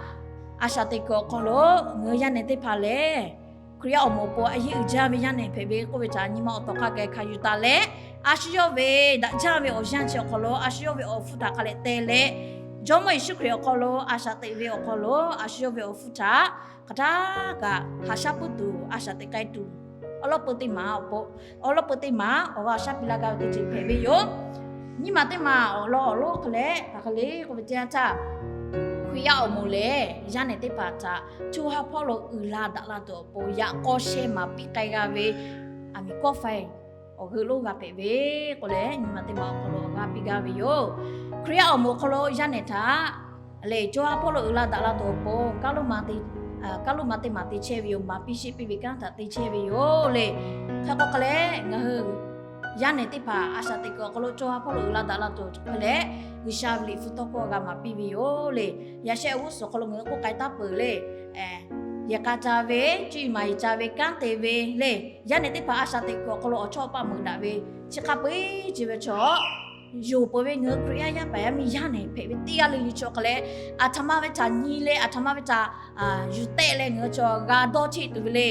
a shaꞈ teꞈ kuiˬ awˬ hk'aw lo ngaˬ hui yaˇ nehˬ teˇ hpaˍ lehˬ, Hkriꞈ yaˇ awˬ moˍ awˬ pon a yeˇ uiˍ jaˇ ve yaˇ nehˬ hpehꞈ ve k'oˆ ve htaꞈ nyi ma awˬ tawˍ hk'a gaˬ hkanˍ yuˬ taˍ leh, a shu yawˇ ve daꞈ jaˇ ve awˬ yanˇ chi awˬ hk'aw lo a shu yawˇ ve awˬ hpfuhˇ htaꞈ hk'a leh teh leh, Jawˇmawˇ Yeˍsuˆ Hkriꞈ awˬ hk'aw lo a shaꞈ teꞈ ve awˬ hk'aw lo a shu yawˇ ve awˬ hpfuhˇ htaꞈ hk'aˬ htaˇ kaꞈ haꞈ shaˉ puiˉ tuˬ a shaꞈ teꞈ k'ai tuˬ, awˬ lawˉ peu teˇ maˬ awˬ pon, awˬ lawˉ peu teˇ maˬ awˬ g'a shaˉ piˇ laˇ gaˇ ve teˇ ceuˬ hpehꞈ ve yoˬ. Nyiˇ maˬ teˇ maˬ awˬ lawn awˬ lonˉ hk'a leh hk'aˬ hk'e le k'oˆ ve teˇ yanˇ htaˇ, Hkriꞈ yaˇ awˬ moˍ lehˬ, yaˇ nehˬ teˇ hpaˍ htaꞈ co ha hpawˇ lo uiˍ la daꞈ la tuˬ awˬ pon yaꞈ k'aw sheh maˍ piˇ k'ai g'a ve aˬ miˍ kawˆ faiˇ awˬ g'euˆ lonˉ g'a hpehꞈ ve k'oˆ leh, nyiˇ maˬ teˇ maˬ awˬ hk'aw lo awˬ g'aˇ piˇ gaˇ ve yoˬ. Hkriꞈ yaˇ awˬ moˍ awˬ hk'aw lo yaˇ nehˬ htaꞈ lehˬ, co ha hpawˇ lo uiˍ la daꞈ la tuˬ awˬ pon, kaˉ lo ma teˇ maˬ te chehˇ ve yoˬ. Maˍ piˇ sheˆ piˇ ve kanˉ htaꞈ te chehˇ ve yoˬ le. Hk'e k'o hk'a leh, ngaˬ hui yaˇ nehˬ teˇ hpaˍ a shaꞈ teꞈ kuiˬ awˬ hk'aw lo co ha hpawˇ lo uiˍ la daꞈ la tuˬ awˬ hk'e leh, G'uiˬsha ve liꞈ hpu tawˇ hkawˇ g'a maˍ piˇ ve yoˬ le. Yaꞈ sheh awˬ g'uˇ suhˍ awˬ hk'aw lo ngaˬ hui k'oˆ k'ai taˍ peuˬ le. Yehˬ k'a ca ve, cuˇ yiˍ maˍ yiˍ ca ve, kanˉ te ve le, yaˇ nehˬ teˇ hpaˍ a shaꞈ teꞈ kuiˬ awˬ hk'aw lo awˬ chawˇ awˬ paˆ meuꞈ daꞈ ve, chi hk'a peu-eˬ chi ve chaw yonˍ peuˬ ve ngaˬ hui Hkriꞈ yaˇ yaˇ paˍ yaˇ miˇ yaˇ nehˬ hpehꞈ ve teˇ g'aˇ le nyi chi awˬ hk'a leh, aˬ htoꞈ ma ve htaꞈ nyi leh aˬ htoꞈ ma ve htaꞈ yuˬ tehˆ leh ngaˬ hui chaw g'a dawˇ cheˆ tuˬ ve le.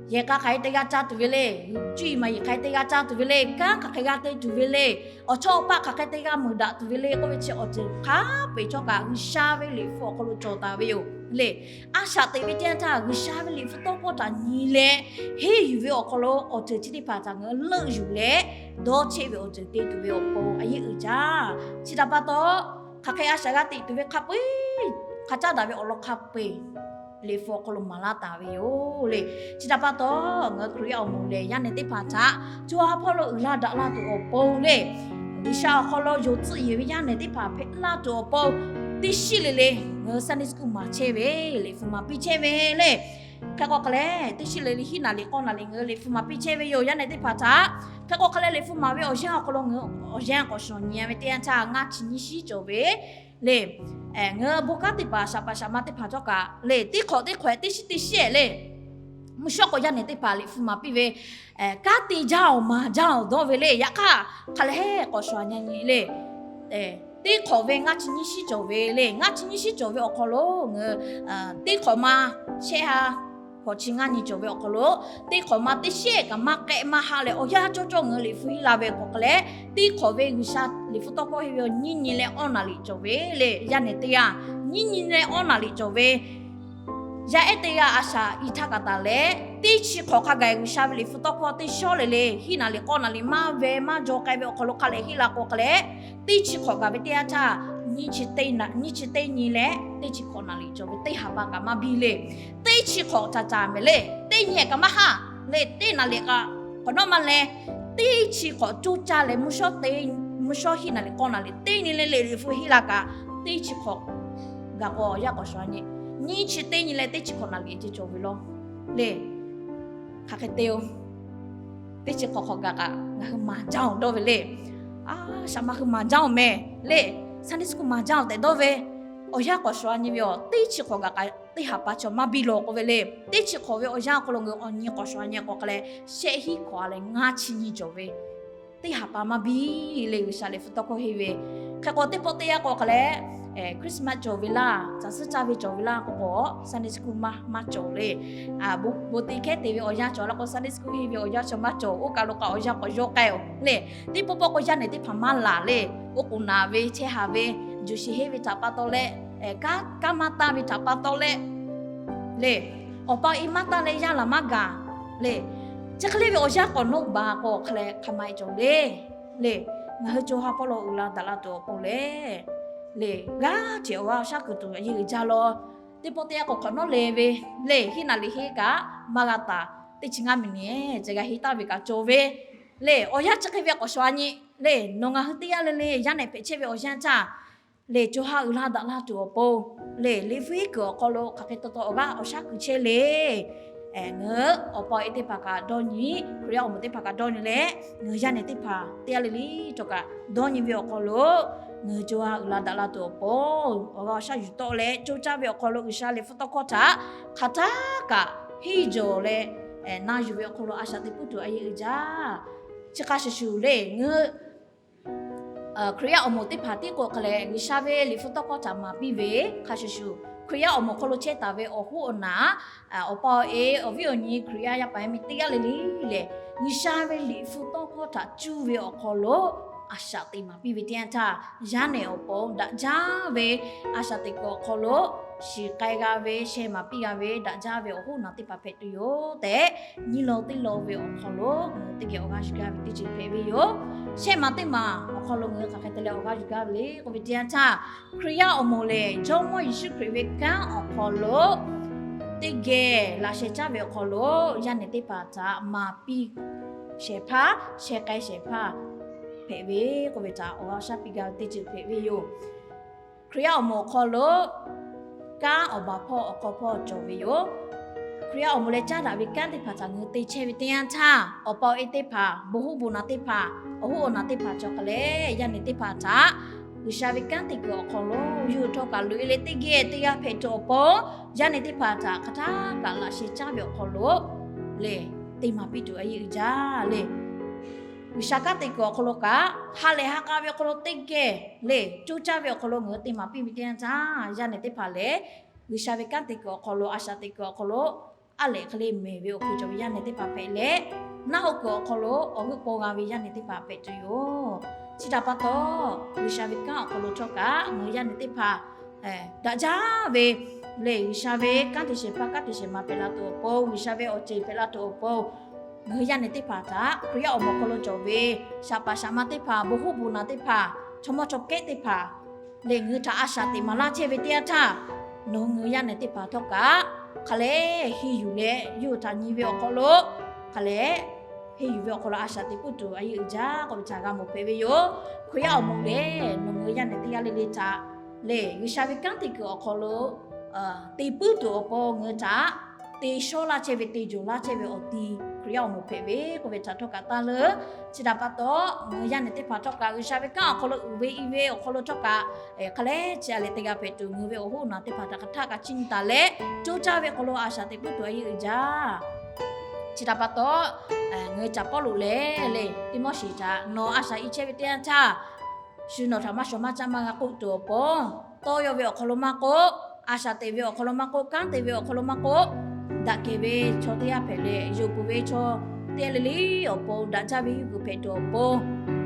Yehˬ k'a hk'aˬ hk'e te g'a ca tuˬ ve le, cuˇ yiˍ maˍ yiˍ hk'aˬ hk'e te g'a ca tuˬ ve le, kanˉ hk'aˬ hk'e g'a te tuˬ ve le, awˬ chawˇ awˬ paˆ hk'aˬ hk'e te g'a meuꞈ daꞈ tuˬ ve le k'oˆ ve chi awˬ ceuˬ hk'a peu-eˬ chaw kaꞈ G'uiˬsha ve liꞈ hpu awˬ hk'aw lo cawˬ taˍ ve yoˬ le. A shaꞈ teꞈ ve teˇ yanˇ htaˇ G'uiˬsha ve liꞈ hpu tawˇ hkawˇ htaꞈ nyi leh, henˇ yuˬ ve awˬ hk'aw lo awˬ ceuˬ chi teˇ hpaˍ htaꞈ ngaˬ hui leuˆ yuˬ leh dawˇ cheˆ ve awˬ ceuˬ te tuˬ ve awˬ pon a yeˇ uiˍ jaˇ. Chi htaꞈ pa taw, hk'aˬ hk'e a shaꞈ g'a teꞈ tuˬ ve hk'a peu-eˬ, hk'a caˉ daꞈ ve awˬ lawn hk'a peu-eˬ liꞈ hpu awˬ hk'aw lo maˍ laˇ taˍ ve yoˬ le. Chi htaꞈ pa taw, ngaˬ hui Hkriꞈ yaˇ awˬ moˍ lehˬ, yaˇ nehˬ teˇ hpaˍ htaꞈ co ha hpawˇ lo uiˍ la daꞈ la tuˬ awˬ pon le, G'uiˬsha awˬ hk'aw lo yonˍ tcuhˆ yeˬ ve yaˇ nehˬ teˇ hpaˍ hpehꞈ laˇ tuˬ awˬ pon, teˇ shiˉ le le ngaˬ hui Sunday school maˍ chehˇ ve, liꞈ hpu maˍ piˇ chehˇ ve le. Hk'e k'o hk'a leh, teˇ shiˉ le le hiˉ naˍ liꞈ k'awˇ naˍ liꞈ ngaˬ hui liꞈ hpu maˍ piˇ chehˇ ve yoˬ, yaˇ nehˬ teˇ hpaˍ htaꞈ. Hk'e k'o hk'a leh, liꞈ hpu maˍ ve awˬ yanˇ awˬ hk'aw lo ngaˬ hui awˬ yanˇ k'awꞈ shawˍ nyi ve teˇ yanˇ htaˇ, ngaˇ chi nyiˇ shiˉ cawˬ ve le. Ngaˬ hui bon kanˉ teˇ hpaˍ shaˍ paˍ shaˍ ma teˇ hpaˍ htawˇ kaꞈ le, teˇ hk'awꞈ teˇ hk'awꞈ teˇ shiˉ teˇ shiˉ le, mvuhˇ shawˉ k'o yaˇ nehˬ teˇ hpaˍ liꞈ hpu maˍ piˇ ve, kanˉ te jaˇ awˬ maˍ jaˇ awˬ dawˇ ve le. Yaꞈ hk'aˇ, hk'a leh k'awꞈ shawˍ nyi nyi le, teˇ hk'awꞈ ve ngaˇ chi nyiˇ shiˉ cawˬ ve le. Ngaˇ chi nyiˇ shiˉ cawˬ ve awˬ hk'aw lo ngaˬ hui teˇ hk'awꞈ ma shehˆ ha hk'awꞈ chi ngaˇ nyi cawˬ ve awˬ hk'aw lo, teˇ hk'awꞈ ma teˇ shiˉ kaꞈ maˇ k'ehˆ maˇ ha leh awˬ yanˇ cawˇ cawˇ ngaˬ hui liꞈ hpu henˇ la ve k'o hk'a leh, teˇ hk'awꞈ ve G'uiˬsha liꞈ hpu tawˇ hkawˇ henˇ ve awˬ nyiˇ nyi leh awˇ naˍ liꞈ cawˬ ve le. Yaˇ nehˬ teˇ g'aˇ nyiˇ nyi leh awˇ naˍ liꞈ cawˬ ve Yaˇ ehˉ teˇ g'aˇ a shaꞈ i htaˇ kaꞈ taˍ leh, teˇ chi hk'awꞈ hk'a gaˬ G'uiˬsha ve liꞈ hpu tawˇ hkawˇ teˇ shawˉ le le hiˉ naˍ liꞈ k'awˇ naˍ liꞈ maˇ ve maˇ jaw k'ai ve awˬ hk'aw lo hk'a lehˬ heˆ la k'o hk'a leh, teˇ chi hk'awꞈ gaˬ ve teˇ yanˇ htaˇ, nyiˇ chi teˇ nyi leh teˇ chi hk'awꞈ naˍ liꞈ cawˬ ve teˇ ha pa kaꞈ maˇ biˇ le. Teˇ chi hk'awꞈ caˍ caˍ mehˍ le, teˇ nyi kaꞈ maˇ haˆ le, teˇ naˍ liꞈ kaꞈ hk'awꞈ nawˉ maˇ leh, teˇ chi hk'awꞈ coˇ caˇ leh mvuhˇ shawˉ hiˉ naˍ liꞈ k'awˇ naˍ liꞈ teˇ nyi le le liꞈ hpu hiˉ la kaꞈ, teˇ chi hk'awꞈ gaˬ k'o awˬ yanˇ k'awꞈ shaw a nyi, nyiˇ chi teˇ nyi leh teˇ chi hk'awꞈ naˍ liꞈ ceh cawˬ ve law le. Hk'aˬ hk'e te-o, teˇ chi hk'awꞈ hk'awꞈ gaˬ kaꞈ ngaˬ hui maˍ jaˇ-oˬ dawˇ ve le. A shaꞈ ma hui maˍ jaˇ-oˬ mehˍ le. Sunday school maˍ jaˇ-oˬ tehꞈ dawˇ ve, awˬ yanˇ k'awꞈ shaw a nyi ve awˬ teˇ chi hk'awꞈ gaˬ kaꞈ teˇ ha pa chaw maˇ biˇ law k'oˆ ve le. Teˇ chi hk'awꞈ ve awˬ yanˇ awˬ hk'aw lo ngaˬ hui awˬ nyi k'awꞈ shaw a nyi k'o hk'a leh, shehˆ hiˉ hk'awꞈ a leh ngaˇ chi nyi cawˬ ve teˇ ha pa maˇ biˇ le. G'uiˬsha liꞈ hpu tawˇ hkawˇ henˇ ve hk'e k'o, teˇ pawˆ teˇ yanˇ k'o hk'a leh Christmas cawˬ ve laˇ, caˬ suhˉ caˇ ve cawˬ ve laˇ k'o k'o, Sunday school maˇ maˇ cawˬ le. Bon te hkehˉ te ve awˬ yanˇ cawˬ la k'o, Sunday school henˇ ve awˬ yanˇ chaw maˇ cawˬ. Oˇ kaˬ lo kaꞈ awˬ yanˇ k'awꞈ yawˇ k'ai-oˬ le. Teˇ pawˆ pawˆ k'o yaˇ nehˬ teˇ hpaˍ maˇ laˬ le. Oˇ k'oˍ naˍ ve chehˇ haˍ ve, juˬ shiˍ henˇ ve htaꞈ pa taw leh, kanˉ maˇ taˇ ve htaꞈ pa taw leh le, awˬ pa awˬ e maˇ taˇ leh yaˇ laˬ maˇ gaˬ le. Chi hk'e le ve awˬ yanˇ k'awꞈ nawˉ baˬ k'o hk'a leh hk'a ma e cawˬ le. Le, ngaˬ hui co ha hpawˇ lo uiˍ la daꞈ la tuˬ awˬ pon le, le, g'aˇ hteꞈ awˬ g'aˇ awˬ shaˉ kuiˬ tuˬ a yeˇ uiˍ jaˇ law. Teˇ pawˆ teˇ yanˇ k'o hk'awꞈ nawˉ le ve le, hiˉ naˍ liꞈ henˇ kaꞈ maˇ g'a taˍ. Teˇ chi ngaˇ miˬ niˬ ceh g'a henˇ taˍ ve kaꞈ cawˬ ve le. Awˬ yanˇ chi hk'e ve k'awꞈ shaw a nyi le, nawˬ ngaˬ hui teˇ g'aˇ le le yaˇ nehˬ hpehꞈ chehˇ ve awˬ yanˇ htaˇ le, co ha uiˍ la daꞈ la tuˬ awˬ pon le, liꞈ hpu henˇ kuiˬ awˬ hk'aw lo hk'aˬ hk'e taw taw awˬ g'aˇ awˬ shaˉ kuiˬ chehˇ le. Ngaˬ hui awˬ pa awˬ e teˇ hpaˍ kaꞈ dawˇ nyi, Hkriꞈ yaˇ awˬ moˍ teˇ hpaˍ kaꞈ dawˇ nyi leh, ngaˬ hui yaˇ nehˬ teˇ hpaˍ teˇ g'aˇ le le htawˇ kaꞈ dawˇ nyi ve awˬ hk'aw lo ngaˬ hui co ha uiˍ la daꞈ la tuˬ awˬ pon awˬ g'aˇ awˬ shaˉ yuˬ tawˆ leh coˇ caˇ ve awˬ hk'aw lo G'uiˬsha liꞈ hpu tawˇ hkawˇ htaꞈ hk'aˬ htaˇ kaꞈ henˇ jawˬ leh na yuˬ ve awˬ hk'aw lo a shaꞈ teꞈ puiˉ tuˬ a yeˇ uiˍ jaˇ. Chi hk'a shuˍ shuˍ le, ngaˬ hui Hkriꞈ yaˇ awˬ moˍ teˇ hpaˍ tiˉ k'o hk'a leh G'uiˬsha ve liꞈ hpu tawˇ hkawˇ htaꞈ maˍ piˇ ve hk'a shuˍ shuˍ, Hkriꞈ yaˇ awˬ moˍ hk'aw lo chehˇ taˍ ve awˬ hoˉ awˬ naꞈ, awˬ pa awˬ e awˬ viˉ awˬ nyi Hkriꞈ yaˇ yaˇ paˍ yaˇ miˇ teˇ g'aˇ le le lehˬ, G'uiˬsha ve liꞈ hpu tawˇ hkawˇ htaꞈ cuˇ ve awˬ hk'aw lo a shaꞈ teꞈ maˍ piˇ ve teˇ yanˇ htaˇ, yaˇ nehˬ awˬ pon daꞈ jaˇ ve a shaꞈ teꞈ kuiˬ awˬ hk'aw lo shiˍ k'ai g'a ve, sheh maˍ piˇ g'a ve, daꞈ jaˇ ve awˬ hoˉ awˬ naꞈ teˇ hpaˍ hpehꞈ tuˬ yoˬ tehꞈ, nyiˇ law teˇ law ve awˬ hk'aw lo ngaˬ hui teˇ geh awˬ g'aˇ yuˬ gaˇ ve teˇ ceuˬ hpehꞈ ve yoˬ. Shehˆ maˬ teˇ maˬ awˬ hk'aw lo ngaˬ hui hk'aˬ hk'e te leh awˬ g'aˇ yuˬ gaˇ ve le k'oˆ ve teˇ yanˇ htaˇ, Hkriꞈ yaˇ awˬ moˍ lehˬ Jawˇmawˇ Yeˍsuˆ Hkriꞈ ve kanˉ awˬ hk'aw lo teˇ geh laꞈ sheh caˇ ve awˬ hk'aw lo yaˇ nehˬ teˇ hpaˍ htaꞈ maˍ piˇ shehˍ hpaˇ, sheh k'ai shehˍ hpaˇ hpehꞈ ve k'oˆ ve htaꞈ awˬ g'aˇ awˬ shaˉ piˇ gaˇ ve teˇ ceuˬ hpehꞈ ve yoˬ. Hkriꞈ yaˇ awˬ moˍ awˬ hk'aw lo kanˉ awˬ baˬ hpawˇ awˬ hk'aw hpawˇ cawˬ ve yoˬ. Hkriꞈ yaˇ awˬ moˍ leh caˉ daꞈ ve kanˉ teˇ hpaˍ htaꞈ ngaˬ hui te chehˇ ve teˇ yanˇ htaˇ, awˬ pa awˬ e teˇ hpaˍ, bon hoˉ bon naꞈ teˇ hpaˍ, awˬ hoˉ awˬ naꞈ teˇ hpaˍ cawˬ hk'a leh yaˇ nehˬ teˇ hpaˍ htaꞈ G'uiˬsha ve kanˉ te kuiˬ awˬ hk'aw lo yawˇ hui htawˇ kaꞈ loꞈ e leh teˇ geh teˇ g'aˇ hpehꞈ tuˬ awˬ pon, yaˇ nehˬ teˇ hpaˍ htaꞈ hk'aˬ htaˇ kaꞈ laꞈ sheh caˇ ve awˬ hk'aw lo lehˬ, te maˍ piˇ tuˬ a yeˇ uiˍ jaˇ le. G'uiˬsha kanˉ te kuiˬ awˬ hk'aw lo kaꞈ ha lehˬ ha k'a ve awˬ hk'aw lo teˇ geh lehˬ, coˇ caˇ ve awˬ hk'aw lo ngaˬ hui te maˍ piˇ ve teˇ yanˇ htaˇ, yaˇ nehˬ teˇ hpaˍ lehˬ G'uiˬsha ve kanˉ te kuiˬ awˬ hk'aw lo, a shaꞈ teꞈ kuiˬ awˬ hk'aw lo aˉ lehꞈ hk'e le mehˬ ve awˬ hk'aw cawˬ ve yaˇ nehˬ teˇ hpaˍ hpehꞈ leh, naˆ hoꞈ kuiˬ awˬ hk'aw lo awˬ g'euˆ paw g'a ve yaˇ nehˬ teˇ hpaˍ hpehꞈ tuˬ yoˬ. Chi htaꞈ pa taw, G'uiˬsha ve kanˉ awˬ hk'aw lo htawˇ kaꞈ ngaˬ hui yaˇ nehˬ teˇ hpaˍ daꞈ jaˇ ve lehˬ, G'uiˬsha ve kanˉ te shehˍ hpaˇ kanˉ te shehˍ ma hpehꞈ la tuˬ awˬ pon, G'uiˬsha ve awˬ ceuˬ hpehꞈ la tuˬ awˬ pon, ngaˬ hui yaˇ nehˬ teˇ hpaˍ htaꞈ Hkriꞈ yaˇ awˬ moˍ hk'aw lo cawˬ ve shaˍ paˍ shaˍ ma teˇ hpaˍ, bon hoˉ bon naꞈ teˇ hpaˍ, chaw mawˇ chaw kehˉ teˇ hpaˍ lehˬ, ngaˬ hui htaꞈ a shaꞈ teꞈ maˍ laˇ chehˇ ve teˇ yanˇ htaˇ, nawˬ hui yaˇ nehˬ teˇ hpaˍ htawˇ kaꞈ hk'a lehˬ henˇ yuˬ leh yawˇ hui htaꞈ nyi ve awˬ hk'aw lo hk'a lehˬ henˇ yuˬ ve awˬ hk'aw lo a shaꞈ teꞈ puiˉ tuˬ a yeˇ uiˍ jaˇ k'oˆ ve htaꞈ g'a mawˬ hpehꞈ ve yoˬ. Hkriꞈ yaˇ awˬ moˍ lehˬ nawˬ hui yaˇ nehˬ teˇ g'aˇ le le htaꞈ lehˬ, G'uiˬsha ve kanˉ te kuiˬ awˬ hk'aw lo te puiˉ tuˬ awˬ pon ngaˬ hui htaꞈ te shawˉ laˇ chehˇ ve, te jawˬ laˇ chehˇ ve awˬ ti Hkriꞈ yaˇ awˬ moˍ hpehꞈ ve k'oˆ ve htaꞈ htawˇ kaꞈ taˇ leuˉ. Chi htaꞈ pa taw, ngaˬ hui yaˇ nehˬ teˇ hpaˍ htawˇ kaꞈ G'uiˬsha ve kanˉ awˬ hk'aw lo uiˍ ve i ve awˬ hk'aw lo htawˇ kaꞈ hk'a lehˬ chi a lehˬ te g'a hpehꞈ tuˬ, ngaˬ hui ve awˬ hoˉ awˬ naꞈ teˇ hpaˍ htaꞈ hk'aˬ htaˇ kaꞈ chiˇ nyi taˍ leh, coˇ caˇ ve awˬ hk'aw lo a shaꞈ teꞈ puiˉ tuˬ a yeˇ uiˍ jaˇ. Chi htaꞈ pa taw, ngaˬ hui caꞈ Pawˇluꞈ lehˬ le, Tiˆmoˉseˍ htaꞈ nawˬ a shaꞈ i chehˇ ve teˇ yanˇ htaˇ, shu nawˬ htaꞈ maˇ shawˍ maˇ caˇ maˇ g'a k'oˆ tuˬ awˬ pon, tawˇ yaw ve awˬ hk'aw lo maˇ k'oˆ, a shaꞈ teꞈ ve awˬ hk'aw lo maˇ k'oˆ, kanˉ te ve awˬ hk'aw lo maˇ k'oˆ, daꞈ kehˬ ve chaw teˇ g'aˇ hpehꞈ leh, yonˍ peuˬ ve chaw teˇ g'aˇ le le awˬ pon, daꞈ jaˇ ve yawˇ hui hpehꞈ tuˬ awˬ pon,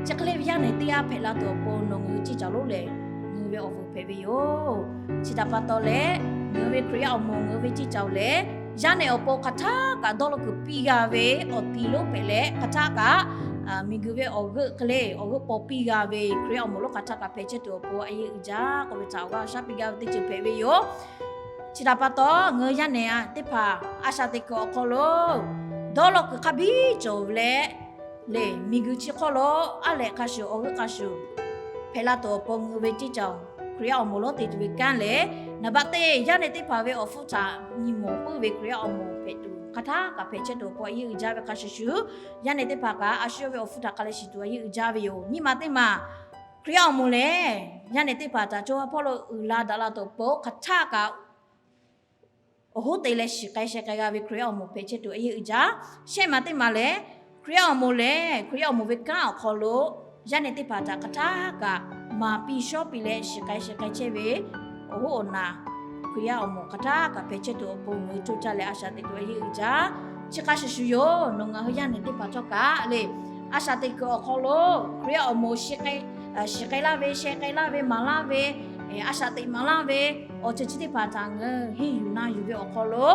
chi hk'e le ve yaˇ nehˬ teˇ g'aˇ hpehꞈ la tuˬ awˬ pon nawˬ ngaˬ hui ciˇ caˬ lonˉ lehˬ, ngaˬ hui ve awˬ vuiˬ hpehꞈ ve yoˬ. Chi htaꞈ pa taw leh, Ngaˬ hui ve Hkriꞈ yaˇ awˬ moˍ ngaˬ hui ve ceˇ caoˬ lehˬ, yaˇ nehˬ awˬ pon hk'aˬ htaˇ kaꞈ dawˇ law kuiˬ piˇ g'a ve awˬ tiˍ lonˉ hpehꞈ leh, hk'aˬ htaˇ kaꞈ miˬguiˬ ve awˬ g'euˆ hk'e le awˬ g'euˆ paw piˇ g'a ve Hkriꞈ yaˇ awˬ moˍ lonˉ hk'aˬ htaˇ kaꞈ hpehꞈ chehˇ tuˬ awˬ pon a yeˇ uiˍ jaˇ k'oˆ ve htaꞈ awˬ g'aˇ shaˉ piˇ gaˇ ve teˇ ceuˬ hpehꞈ ve yoˬ. Chi htaꞈ pa taw, ngaˬ hui yaˇ nehˬ teˇ hpaˍ a shaꞈ teꞈ kuiˬ awˬ hk'aw lo dawˇ law kuiˬ hk'a biˇ cawˬ leh, lehˬ miˬguiˬ chi hk'oˆ lo aˉ lehꞈ hk'a shuˍ awˬ g'euˆ hk'a shuˍ hpehꞈ la tuˬ awˬ pon ngaˬ hui ve ceˇ caoˬ Hkriꞈ yaˇ awˬ moˍ lonˉ te tuˬ ve kanˉ lehˬ, naˍ baˆ teˇ, yaˇ nehˬ teˇ hpaˍ ve awˬ hpfuhˇ htaꞈ nyi mawˬ puiˉ ve Hkriꞈ yaˇ awˬ moˍ hpehꞈ tuˬ hk'aˬ htaˇ kaꞈ hpehꞈ chehˇ tuˬ awˬ pon a yeˇ uiˍ jaˇ ve hk'a shuˍ shuˍ, yaˇ nehˬ teˇ hpaˍ kaꞈ a shu yawˇ ve awˬ hpfuhˇ htaꞈ hk'a leh shiˍ tuˬ a yeˇ uiˍ jaˇ ve yoˬ. Nyiˇ ma teˇ maˬ, Hkriꞈ yaˇ awˬ moˍ lehˬ, yaˇ nehˬ teˇ hpaˍ htaꞈ co ha hpawˇ lo uiˍ la daꞈ la tuˬ awˬ pon hk'aˬ htaˇ kaꞈ awˬ hoˉ te leh shiˍ k'ai sheh k'ai g'a ve Hkriꞈ yaˇ awˬ moˍ hpehꞈ chehˇ tuˬ a yeˇ uiˍ jaˇ. Shehˆ ma teˇ maˬ lehˬ, Hkriꞈ yaˇ awˬ moˍ lehˬ Hkriꞈ yaˇ awˬ moˍ ve kanˉ awˬ hk'aw lo yaˇ nehˬ teˇ hpaˍ htaꞈ hk'aˬ htaˇ kaꞈ maˍ piˇ shawˉ piˇ leh shiˍ k'ai sheh k'ai chehˇ ve awˬ hoˉ awˬ naˍ Hkriꞈ yaˇ awˬ moˍ hk'aˬ htaˇ kaꞈ hpehꞈ chehˇ tuˬ awˬ pon ngaˬ hui coˇ caˇ leh a shaꞈ teꞈ tuˬ a yeˇ uiˍ jaˇ. Chi hk'a shuˍ shuˍ yoˬ, nawˬ ngaˬ hui yaˇ nehˬ teˇ hpaˍ htawˇ kaꞈ le, a shaꞈ teꞈ kuiˬ awˬ hk'aw lo Hkriꞈ yaˇ awˬ moˍ shiˍ k'ai, shiˍ k'ai laˇ ve, sheh k'ai laˇ ve, maˍ laˇ ve, a shaꞈ teꞈ maˍ laˇ ve awˬ ceuˬ chi teˇ hpaˍ htaꞈ ngaˬ hui henˇ yuˬ na yuˬ ve awˬ hk'aw lo,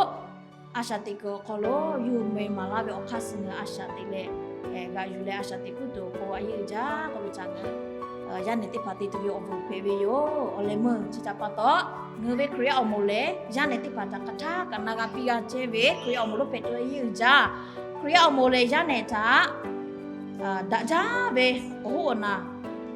a shaꞈ teꞈ kuiˬ awˬ hk'aw lo yawˇ hui meh maˍ laˇ ve awˬ hk'aˇ suh ngaˬ hui a shaꞈ teꞈ leh g'aꞈ yuˬ leh a shaꞈ teꞈ puiˉ tuˬ awˬ pon a yeˇ uiˍ jaˇ k'oˆ ve htaꞈ ngaˬ hui yaˇ nehˬ teˇ hpaˍ te tuˬ ve awˬ vuiˬ hpehꞈ ve yoˬ. Awˬ leh meuˇ chi htaꞈ pa taw, ngaˬ hui ve Hkriꞈ yaˇ awˬ moˍ lehˬ yaˇ nehˬ teˇ hpaˍ htaꞈ hk'aˬ htaˇ kaꞈ na g'a piˇ g'a chehˇ ve Hkriꞈ yaˇ awˬ moˍ lonˉ hpehꞈ tuˬ a yeˇ uiˍ jaˇ. Hkriꞈ yaˇ awˬ moˍ lehˬ yaˇ nehˬ htaꞈ daꞈ jaˇ ve awˬ hoˉ awˬ naˍ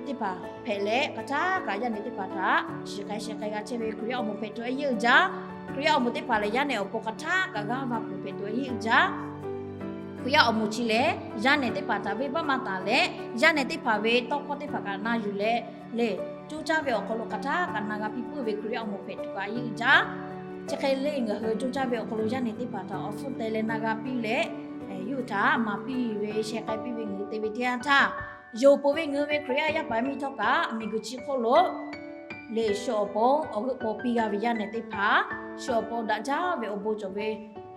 teˇ hpaˍ hpehꞈ leh, hk'aˬ htaˇ kaꞈ yaˇ nehˬ teˇ hpaˍ htaꞈ shiˍ k'ai sheh k'ai g'a chehˇ ve Hkriꞈ yaˇ awˬ moˍ hpehꞈ tuˬ a yeˇ uiˍ jaˇ. Hkriꞈ yaˇ awˬ moˍ teˇ hpaˍ lehˬ yaˇ nehˬ awˬ pon hk'aˬ htaˇ kaꞈ g'aˇ va kuiˬ hpehꞈ tuˬ a yeˇ uiˍ jaˇ. Hkriꞈ yaˇ awˬ moˍ chi lehˬ yaˇ nehˬ teˇ hpaˍ htaꞈ venˇ baˆ maˇ taˍ leh, yaˇ nehˬ teˇ hpaˍ ve tawˇ hkawˇ teˇ hpaˍ kaꞈ na yuˬ leh, lehˬ coˇ caˇ ve awˬ hk'aw lo hk'aˬ htaˇ kaꞈ na g'a piˇ puiˉ ve Hkriꞈ yaˇ awˬ moˍ hpehꞈ tuˬ kaꞈ a yeˇ uiˍ jaˇ. Chi hk'e le ngaˬ hui coˇ caˇ ve awˬ hk'aw lo yaˇ nehˬ teˇ hpaˍ htaꞈ awˬ hpfuhˇ te leh na g'a piˇ leh, yawˇ hui htaꞈ maˍ piˇ ve sheh k'ai piˇ ve ngaˬ hui te ve teˇ yanˇ htaˇ, yonˍ peuˬ ve ngaˬ hui ve Hkriꞈ yaˇ yaˇ paˍ miˇ htawˇ kaꞈ miˬguiˬ chi hk'oˆ lo lehˬ shu awˬ pon awˬ g'euˆ paw piˇ g'a ve yaˇ nehˬ teˇ hpaˍ, shu awˬ pon daꞈ jaˇ ve awˬ bon cawˬ ve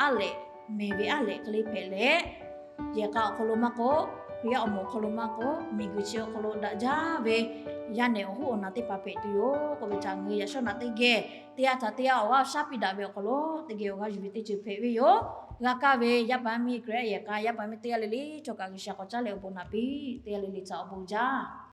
aˉ lehꞈ mehˬ ve aˉ lehꞈ hk'e le hpehꞈ leh, yehˬ k'a awˬ hk'aw lo maˇ k'oˆ, Hkriꞈ yaˇ awˬ moˍ awˬ hk'aw lo maˇ k'oˆ, miˬguiˬ chi awˬ hk'aw lo daꞈ jaˇ ve yaˇ nehˬ awˬ hoˉ awˬ naˍ teˇ hpaˍ hpehꞈ tuˬ yoˬ k'oˆ ve htaꞈ ngaˬ hui yaꞈ shawˉ naꞈ teˇ geh teˇ yanˇ htaꞈ teˇ yanˇ awˬ g'aˇ shaˉ piˇ daꞈ ve awˬ hk'aw lo teˇ geh awˬ g'aˇ yuˬ ve teˇ ceuˬ hpehꞈ ve yoˬ. G'a kaˇ ve yaˇ paˍ miˇ Hkriꞈ yaˇ yehˬ k'a yaˇ paˍ miˇ teˇ g'aˇ le le htawˇ kaꞈ G'uiˬsha k'awꞈ caˉ leh awˬ bon naꞈ piˇ teˇ g'aˇ le le htaꞈ awˬ bon jaˇ.